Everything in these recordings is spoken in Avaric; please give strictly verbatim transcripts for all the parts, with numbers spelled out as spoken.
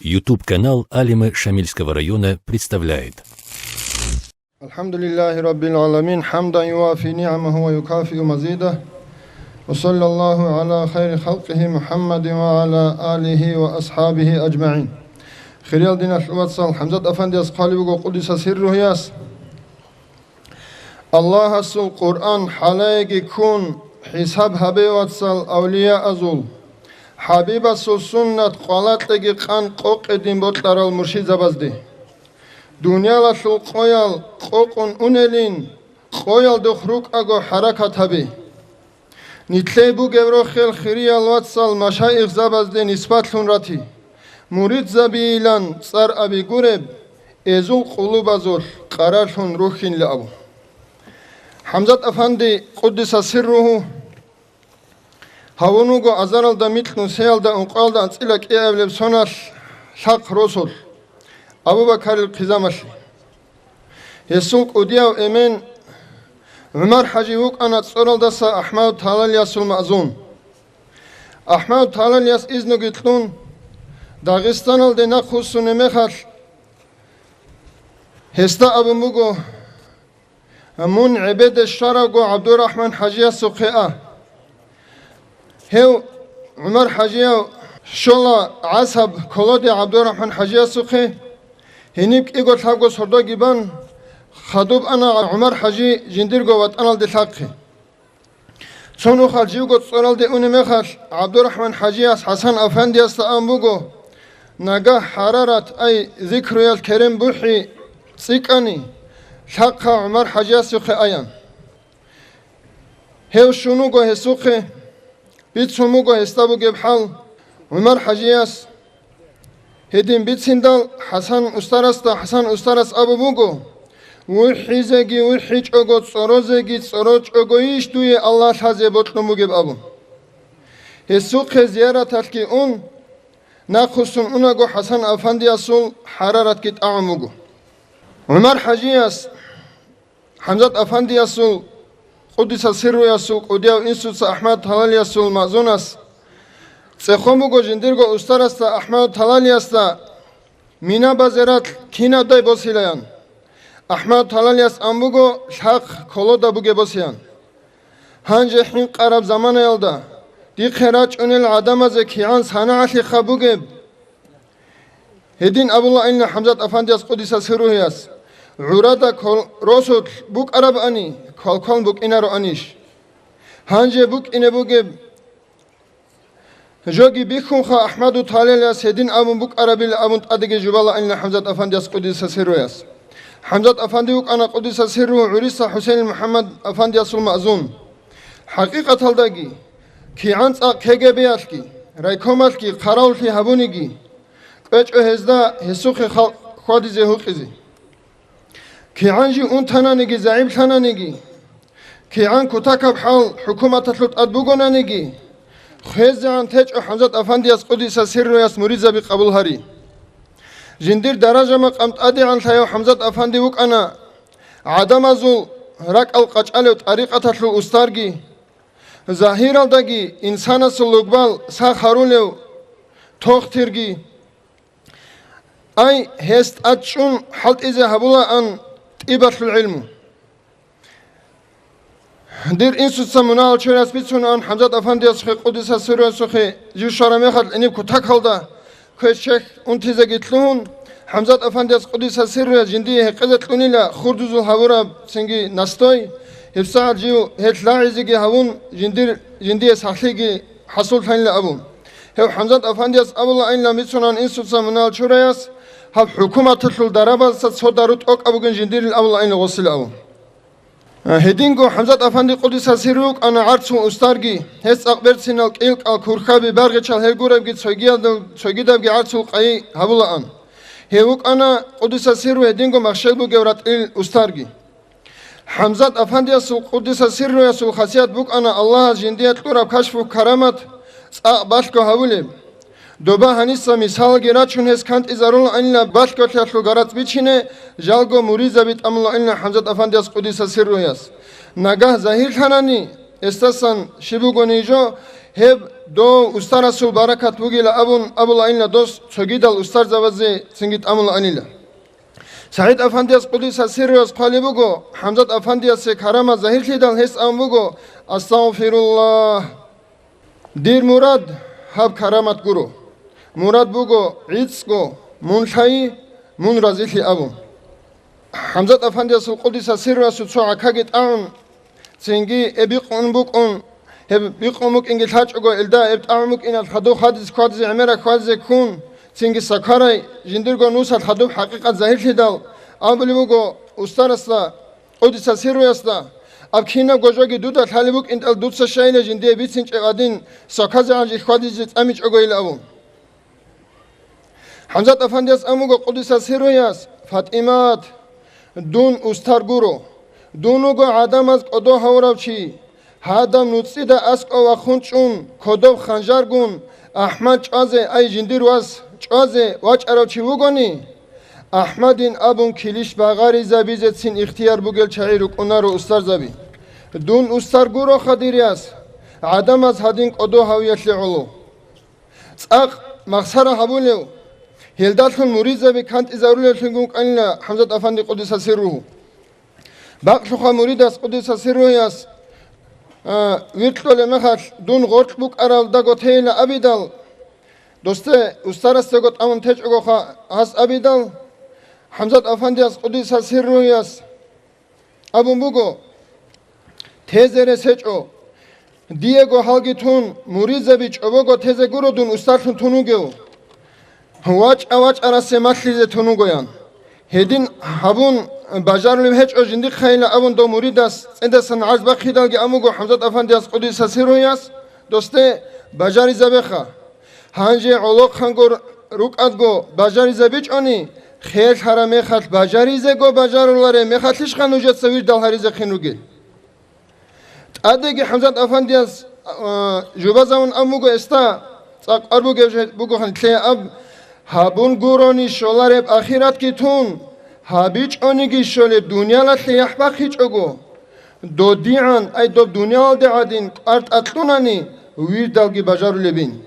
YouTube-канал Алимы Шамильского района представляет. الحمد لله رب العالمين، حمدا يوافي نعمه ويكافئ مزيده. وصلى الله على خير خلقه محمد وعلى آله وأصحابه أجمعين. Хириял диналъул вацал, ХӀамзат афандияс хъвалеб буго, къуддиса сирругьу, Аллагьасул Къуръан хӀалаеги ккун, хӀисаб гьабе, вацал, авлияазул, ХӀабибасул суннат къвалакьеги къан къокъе дин бокьарал муршидзабазде. Дуниялалъул къоял къокъун унелин, къоялдухъ рукӀаго хӀаракат гьабе. Нилъее бугеб рохел, хириял вацал, машаихзабазде нисбатлъун рати, муридзабийилан цӀар аби гуреб, эзул къулубазулъ къаралъун рухьинилан абу. ХӀамзат афанди, къуддиса сирругьу, гьавун вуго азаралда микьнусеялда ункъоялда анцӀила кӀиабилеб соналъ лъахъ росулъ, Абу-Бакарил хъизамалъе. Гьесул кӀудияв эмен ГӀумар-хӀажи вукӀана ЦӀоралдаса АхӀмад Талалиясул магӀзум. АхӀмад Талалияс изнуги кьун, Дагъистаналде нахъвуссунеб мехалъ, гьесда абун буго: «Мун гӀебеде щваравго ГӀабдурахӀман-хӀажиясухъе а». Гьев ГӀумар-хӀажияв щола гӀасаб Колоди ГӀабдурахӀман-хӀажиясухъе, гьениб кӀиго-лъабго сордоги бан, хадуб ана ГӀумар-хӀажи жиндирго ватӀаналде лъахъе. Цо нухалъ живго ЦӀоралде унеб мехалъ, ГӀабдурахӀман-хӀажияс ХӀасан афандиясда абун буго: «Нагагь хӀарарат, ай, зикруял керен бухӀи цӀикӀкӀани, лъахъа ГӀумар-хӀажиясухъе аян». Гьев щун вуго гьесухъе, бицун буго гьесда бугеб хӀал. ГӀумар-хӀажияс гьедин бициндал, ХӀасан устарасда, ХӀасан устарас абун буго: «ВухӀизеги вухӀичӀого, цӀорозеги цӀорочӀогойищ дуе Аллагь лъазе бокьун бугеб?» – абун. Гьесухъе зияраталъги ун, нахъвуссун унаго, ХӀасан афандиясул хӀараратги тӀагӀун буго. ГӀумар-хӀажияс ХӀамзат афандиясул, къуддиса сирруясул, кӀудияв инсуца АхӀмад Талалиясул магӀзунас цӀехон буго жиндирго устарасда АхӀмад Талалиясда мина базе ракь кинабдай босилаян. АхӀмад Талалияс ан буго лъахъ Колода бугеб босеян. Гьанже хӀинкъараб заманаялда дихъе рачӀунел гӀадамазе кигӀан санагӀалъиха бугеб? Гьедин абулаанила ХӀамзат афандияс, къуддиса сирругьу, гӀурада квал-, росулъ букӀарабани, квалкван букӀинароанищ? Гьанже букӀине бугеб жоги бихьунха АхӀмаду Талалияс гьедин абун букӀарабила абун тӀадеги жубалаанила ХӀамзат афандияс, къуддиса сирругьу. ХӀамзат афанди вукӀана, къуддиса сирругьу, гӀуриса ХӀусейнил МухӀаммад афандиясул магӀзум. ХӀакъикъаталдаги, кигӀан цӀакъ КГБ-ялъги, райкомалъги хъаравуллъи гьабуниги, кӀвечӀо гьезда гьесухъе халкъ хьвадизе гьукъизе. КигӀан жив унтананиги, загӀиплъананиги, кигӀан кутакаб хӀал хӀукуматалъул тӀад бугонаниги, хвезегӀан течӀо ХӀамзат афандияс, къуддиса сирругьу, муридзаби къабул гьари. Жиндир даража-макъам тӀадегӀанлъаяв ХӀамзат афанди вукӀана гӀадамазул ракӀал къачӀалев тӀарикъаталъул устарги, загьиралдаги инсанасул лугбал сах гьарулев тохтирги. Ай, гьес тӀад чӀун хӀалтӀизе гьабулаан тӀибалъул гӀилму. Дир инсуца мунагьал чорас бицунаан ХӀамзат афандиясухъе, къуддиса сирругьу, жив щвараб мехалъ гьениб кутакалда квеш-чехь унтизеги лъугьун, ХӀамзат афандияс, къуддиса сирругьу, жиндие гьекъезе кьунила хурдузул гьабураб цинги настой, гьебсагӀат жив гьелъ лагӀизеги гьавун, жиндир, жиндие сахлъиги хӀасуллъанила абун. Гьев ХӀамзат афандияс абулаанила бицунаан инсуца мунагьал чораяс, гьаб хӀукуматалъул дарабазда цо дару тӀокӀаб бугин жиндирил абулаанила гъосила абун. Гьединго ХӀамзат афанди, къуддиса сирругьу, вукӀана гӀарцул устарги, гьес цӀакъ берцинал кӀил-кӀал, курхаби, баргъичал гьел гуребги, цогидабги гӀарцул къайи гьабулаан. Гьев вукӀана, къуддиса сирругьу, гьединго махщел бугев ратӀлил устарги. ХӀамзат афандиясул, къуддиса сирругьу, хасият букӀана Аллагьас жиндие кьураб кашфу-карамат цӀакъ балъго гьавулеб. Доба гьаниса мисалги рачун гьес кантӀизарулаанила балъголъиялъул гарацӀ бичине, жалго муридзаби тӀамулаанила ХӀамзат афандияс, къуддиса сирругьу. Нагагь загьирлъанани, гьесдасан щиб бугони жо, гьеб Дов устарасул баракат бугила абун абулаанила дос цогидал устарзабазе цинги тӀамулаанила. СагӀид Афандияс къудиса сирруяс хъвалеб буго, ХӀамзат Афандиясе карамат загьирлъидал гьес абун буго: «Астагъфируллагь! Дир мурад гьаб карамат гуро. Мурад буго гӀицӀго мун лъайи, мун разилъи», абун. ХӀамзат Афандиясул къудиса сирруясул цо гӀакаги тӀагӀун, цинги гьеб бикъун букӀун, гьеб бикъун букӀинги лъачӀого, гьелда гьеб тӀагӀун букӀиналъ хадуб хадиз хьвадизе, гӀемераб хьвадизе ккун, цинги сакарай жиндирго нусалъ хадуб хӀакъикъат загьирлъидал абулеб буго устарасда, къудиса сирруясда: «Аб кинабго жоги дуда лъалеб букӀинтӀал дуца щайила жиндие бицинчӀеб гӀадин, саказе гӀанжи хьвадизе цӀамичӀогойила», абун. ХӀамзат Афандияс абун буго къудиса сирруяс: «ФатӀимат, дун устар гуро. Дун вуго гӀадамаз кӀодо гьавурав чи. Гьадаб нуцӀида аскӀов вахун чӀун, кодоб ханжаргун, АхӀмад чӀвазе, ай, жиндир вас чӀвазе вачӀарав чи вугони, АхӀмадин абун килищ багъаризабизецин ихтияр бугел чагӀи рукӀунаро устарзаби. Дун устар гуроха, дир яс, гӀадамаз гьадин кӀодо гьавиялъе гӀоло». ЦӀакъ махсара гьабулев, гьелдалъун муридзаби кантӀизарулевлъун гукӀанила ХӀамзат Афанди къудиса сирругьу. Бакълъуха муридас къудиса сирругьуяс, а, виркьулеб мехалъ дун гъоркь букӀаралдаго тейила абидал, досде устарасдего тӀамун течӀогоха гьас абидал, ХӀамзат Афандияс къудиса сирругьуяс абун буго: «Тезе рес гьечӀо. Диего гьалги тун, муридзаби чӀобого тезе гуро дун устарлъун тун вугев. ВачӀа-вачӀарасе малъизе тун вуго», – ян. Гьедин гьабун бажарулеб гьечӀо жиндихъайила абун дов муридас цӀедасан гӀарз бахъидалги абун буго ХӀамзат Афандияс къудиса сирругьуяс, досде бажаризабеха. Гьанже гӀолохъанго рукӀадго бажаризабичӀони, херлъараб мехалъ бажаризего бажарулареб мехалъищха нужеца вирдал гьаризехъин ругел? ТӀадеги ХӀамзат Афандияс, а, жубазавун абун буго гьесда, цӀакъ ар бугеб жо бугоха нилъее аб, гьабун гурони щолареб ахиратги тун, гьабичӀониги щолеб дуниялалъе яхӀ бахъичӀого, додигӀан, ай, доб дуниялалде гӀадин кӀвар тӀакьунани, вирдалги бажарулебин.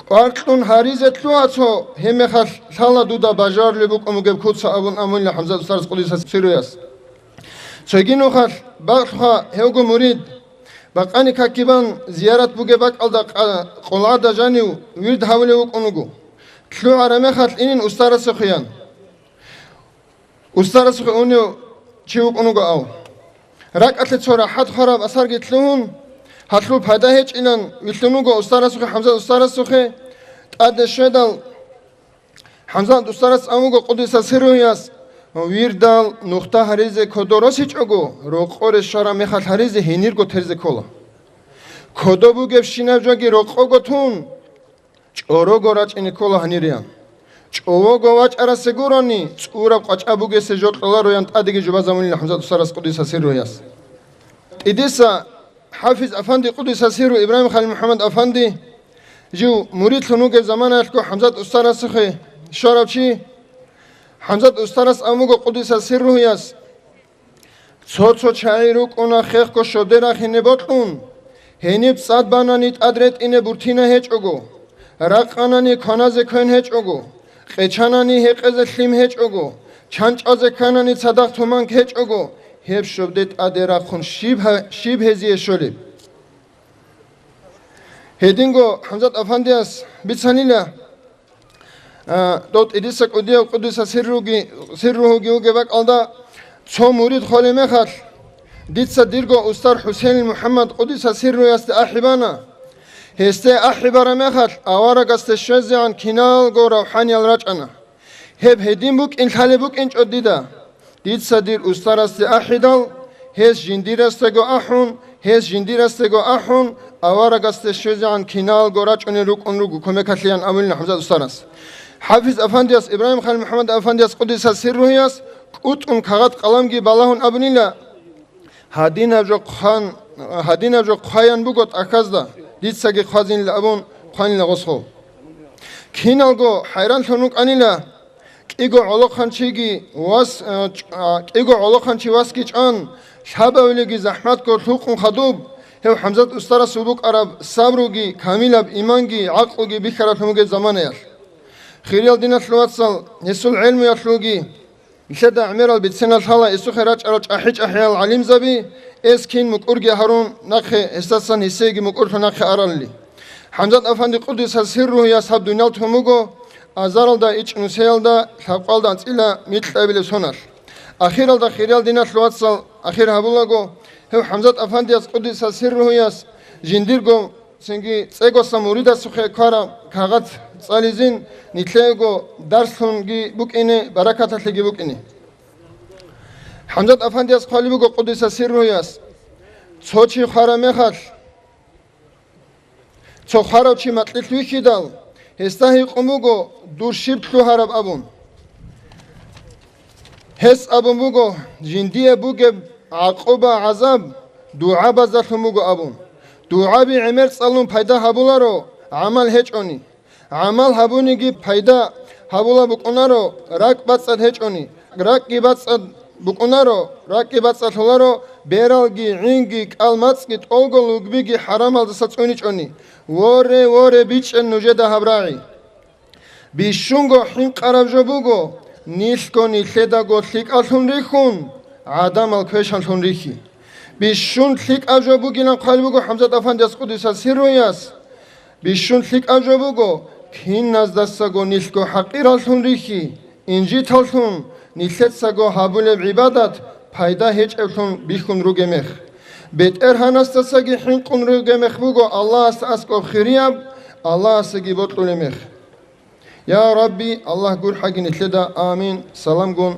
КӀвар кьун гьаризе лъугьа цо, гьеб мехалъ лъала дуда бажарулеб букӀун бугеб куца абун амунила ХӀамзат устарас къудиса сирруяс. Цоги нухалъ бакълъуха гьевго мурид, бакъани какги бан зиярат бугеб бакӀалда къа-, къолгӀада жанив вирд гьавулев вукӀун вуго. ЛъугӀараб мехалъ инин устарасухъе ян. Устарасухъе унев чи вукӀун вуго ав. РакӀалъе цо рахӀат хвараб асарги лъугьун, гьалъул пайда гьечӀилан вилълъун вуго устарасухъе, ХӀамзат устарасухъе. ТӀаде щведал, ХӀамзат устарас абун буго къудиса сирругьуяс: «Вирдал нухда гьаризе кодо росичӀого, рокъоре щвараб мехалъ гьаризе гьенирго терзе ккола. Кодо бугебщинаб жоги рокъого тун, чӀорого рачӀине ккола гьанириян. ЧӀового вачӀарасе гурони, цӀураб къвачӀа бугесе жо кьолароян», тӀадеги жубазамунила ХӀамзат устарас къудиса сирругьуяс. ТӀидеса ХӀафиз Афанди къудиса сирругьу Ибрагьим Халил МухӀаммад Афанди, жив муридлъун вугеб заманаялъго ХӀамзат устарасухъе щварав чи, ХӀамзат устарас абун буго къудиса сирругьуяс: «Цо-цо чагӀи рукӀуна хехго щоде рахине бокьун, гьениб цӀад банани тӀад ретӀине буртина гьечӀого, ракъанани кваназе квен гьечӀого, къечанани гьекъезе лъим гьечӀого, чанчӀазе кванани цадахъ туманг гьечӀого, гьеб щобде тӀаде рахъун щиб гьа-, щиб гьезие щолеб?» Гьединго ХӀамзат Афандияс бицанила, а, дов тӀидеса кӀудияв къудиса сирруги-, сирругьуги вугеб бакӀалда, цо мурид холеб мехалъ, дица дирго устар ХӀусейнил МухӀаммад къудиса сирруясде ахӀи бана. Гьесде ахӀи бараб мехалъ, аварагасде щвезегӀан киналго равхӀаниял рачӀана. Гьеб гьедин букӀин лъалеб букӀинчӀо дида. Дица дир устарасде ахӀидал, гьес жиндирасдаго ахӀун, гьес жиндирасдаго ахӀун, аварагасде щвезегӀан киналго рачӀунел рукӀун руго кумекалъеян абунила ХӀамзат устарас. ХӀафиз Афандияс, Ибрагьим Халил МухӀаммад Афандияс къудиса сирругьуяс кӀутӀун кагъат-къаламги балагьун абунила: «Гьадинаб жо хъван-, гьадинаб жо хъваян буго тӀахьазда, дицаги хъвазинилан», абун хъванила гъосго. Киналго хӀайранлъун рукӀанила, кӀиго гӀолохъанчиги вас, а, чӀ-, а, кӀиго гӀолохъанчи васги чӀван, лъабавилиги захӀматго лъукъун хадуб, Гьев ХӀамзат устарасул букӀараб сабруги, камилаб иманги, гӀакълуги бихьаралъун бугеб заманаялъ. Хириял диналъул вацал, гьесул гӀелмуялъулги, нилъеда гӀемерал бицина лъала гьесухъе рачӀарал чӀахӀи-чӀахӀиял гӀалимзаби, эс кин мукӀурги гьарун нахъе, гьесдасан гьесиеги мукӀурлъун нахъе аралли. ХӀамзат афанди къуддиса сирругьуяс гьаб дуниял тун буго, азаралда ичӀнусиялда лъабкъоялда анцӀила микьабилеб соналъ. Ахиралда, хириял диналъул вацал, ахир гьабулаго, гьев ХӀамзат афандияс къуддиса сирругьуяс жиндирго цинги цӀегоса муридасухъе ккараб кагъат цӀализин, нилъеего дарслъунги букӀине, баракаталъеги букӀине. ХӀамзат афандияс хъвалеб буго къуддиса сирругьуяс, цо чи хвараб мехалъ, цо хварав чи макьилъ вихьидал, гьесда гьикъун буго, дур щиб лъугьараб абун. Гьес абун буго, жиндие бугеб гӀакъуба-гӀазаб дугӀабаздалъун буго абун. ДугӀаби гӀемер цӀалун пайда гьабуларо, гӀамал гьечӀони. ГӀамал гьабуниги пайда гьабулаб букӀунаро, ракӀ бацӀцӀад гьечӀони. РакӀги бацӀцӀад букӀунаро, ракӀги бацӀцӀалъуларо, бералги, гӀинги, кӀал-мацӀги, тӀолго лугбиги хӀарамалдаса цӀуничӀони. Воре, воре, бичӀчӀен нужеда гьаб рагӀи. Бищунго хӀинкъараб жо буго, нилъго нилъедаго лъикӀавлъун рихьун, гӀадамал квешанлъун рихьи. Бищун лъикӀаб жо бугилан хъвалеб буго ХӀамзат афандияс къуддиса сирругьуяс. Бищун лъикӀаб жо буго, киназдасаго нилъго хӀакъираллъун рихьи, инжиталлъун, нилъецаго гьабулеб гӀибадат пайда гьечӀеблъун бихьун ругеб мех. БетӀергьанасдасаги хӀинкъун ругеб мех буго Аллагьасда аскӀоб хирияб, Аллагьасдаги бокьулеб мех. Я Рабби, Аллагь гурхӀаги нилъеда. Амин. Саламгун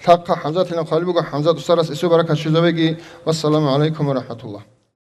лъахъа ХӀамзатилан хъвалеб буго, ХӀамзат устарас эсул баракат щвезавеги. Вассаламу гӀалайкум ва рахӀматуллагь.